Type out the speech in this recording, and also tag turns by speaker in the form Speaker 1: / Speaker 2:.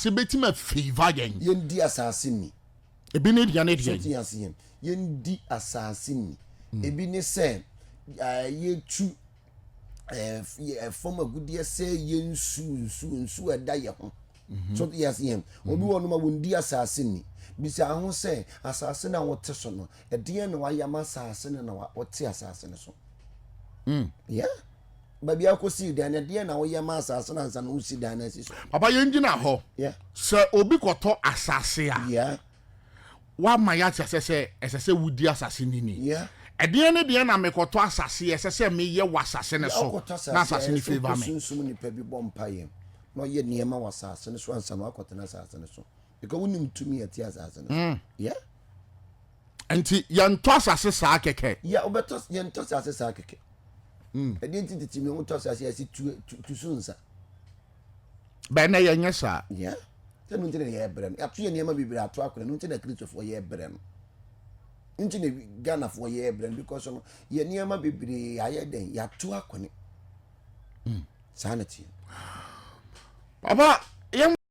Speaker 1: asase bɛtumi afavour yɛn?
Speaker 2: Yɛndi asase ni.
Speaker 1: Ebi ne deɛ ne
Speaker 2: So
Speaker 1: deɛ?
Speaker 2: Te ase, yɛn yɛndi asase ni. Ebi ne sɛ yɛtu fam agudeɛ sɛ yɛn nsu nsu nsu ɛda yɛ ho. So te ase, yɛn obi wɔ nom a wɔndi asase ni, bisa ho sɛ asase no a wɔte so no, ɛdeɛn na wayɛ ama asase no na wɔte asase no so? Yeah, baabi akɔsi dan no, ɛdeɛn na woyɛ ma asase no ansa na wosi dan no asi so?
Speaker 1: Papa, yɛn gyina hɔ. Sɛ obi kɔtɔ asase a, wama yɛate asɛ sɛ ɛsɛ sɛ wodi asase no ni. Ɛdeɛ ne deɛ na mekɔtɔ asase, ɛsɛ sɛ meyɛ wɔ asase no so
Speaker 2: wokɔtɔ asase
Speaker 1: na asase no
Speaker 2: a, ɛsɛ
Speaker 1: favour me?
Speaker 2: Sunsum nipa bi bɔ mpayɛ na ɔyɛ nneɛma wɔ asase no so ansa na wakɔtena asase no so, because wonim tumi a ɛte asase no so. Yeah.
Speaker 1: Nti yɛntɔ asase saa kɛkɛ?
Speaker 2: Yeah, wobɛtɔ, yɛntɔ asase saa kɛkɛ. Ɛdeɛ nti tete mi wotɔ asase a, yɛsi tu so nsa.
Speaker 1: Bɛn na yɛnyɛ saa.
Speaker 2: Yeah, sɛ no nti na yɛbrɛ no, yɛato yɛ nneɛma bebree ato akora no nti na Kristofoɔ yɛbrɛ no nti na Ghanafoɔ yɛbrɛ no, because no yɛ nneɛma bebree ayɛ dɛn, yɛato akɔne. Saa na teɛ.
Speaker 1: Papa, yɛn